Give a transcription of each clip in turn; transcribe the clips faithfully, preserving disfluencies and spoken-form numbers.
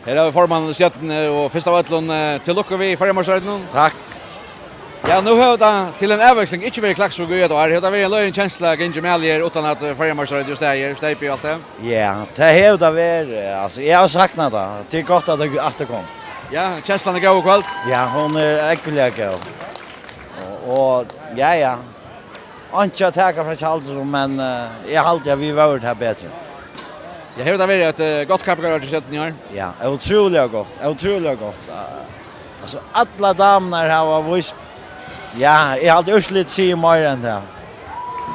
Her hava vit formann Stjørnuna, og fyrst av øllum, eh, til lukku við Føroyameistaratitlinum. Takk. Ja, nú hevur tað til eina avveksling ikki verið Klaksvík í eitt ár. Hevur tað verið ein løgin kensla at ganga í mali her uttan at, eh, Føroyameistaratitlan er staðið her, steypið og alt tað? Ja, tað hevur tað verið. Altso, eg havi saknað tað. Tað er gott at tað aftur kom. Ja, kenslan er góð í kvøld. Ja, hon er ógvuliga góð. Og, og ja, ja. Einki at taka frá Tjaldur, men, eh, eg haldi at vit vóru tað betri. Ja, hevur tað verið eitt, eh, gott kappingarár hjá Stjørnuni í ár? Ja, ótrúliga gott, ótrúliga gott. Eh, altso, allar damurnar hava víst, ja, eg haldi úrslitið sigur meira enn tað.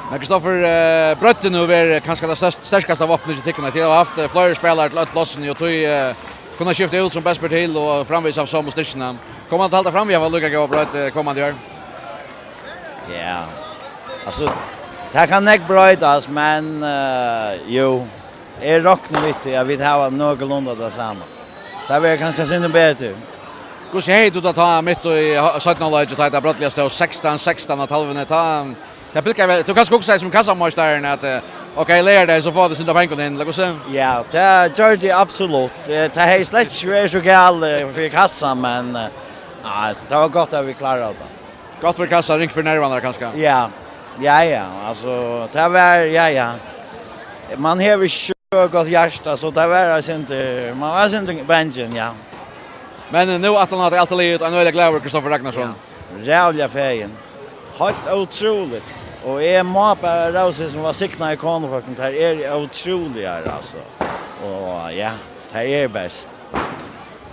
Men Kristoffer, eh, breiddin hevur verið kanska tað størst-, sterkasta vápnið hjá tykkum. Tit hava havt, eh, fleiri spælarar til øll plássini, og tí, eh, kunna skifta út sum best ber til, og framvegis havt somu styrkina. Koma tit at halda fram við at hava líka góða breidd, eh, komandi ár? Ja, altso, tað kann nógv broytast, men, eh, jú, eg rokni við tí at vit hava nøkulunda tað sama. Tað verður kanska sindur betri. Hvussu hevði tú tað tá mitt í seinna hálvleiki, tá tað brádliga stóð sekstan sekstan á talvuni, tá, tað blikaði væl, tú kanska hugsaði sum kassameistarin at, eh, ok, leygardagin, so fáa vit sindur av pengum inn, ella hvussu? Ja, tað gjørdi eg absolutt. Eh, tað hevði slett ikki verið so galið fyri kassan, men, eh, nei, tað var gott at vit kláraðu tað. Gott fyri kassan, ringt fyri nervarnar kanska. Ja, ja, ja, altso, tað var, ja, ja. Man hevur ikki so gott hjarta, so tað var eitt sindur, man var eitt sindur bangin, ja. Men, eh, nú aftaná at alt er liðugt, ein øgiliga glaður Kristoffer Ragnarsson. Ja, ræðuliga fegin. Heilt ótrúligt. Og eg má bara rósa sum var signaður í konufólkum, tær eru ótrúligar, altso. Og ja, tær eru best.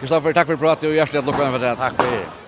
Kristoffer, takk fyri prátið og hjartaliga til lukku við afturat. Takk fyri.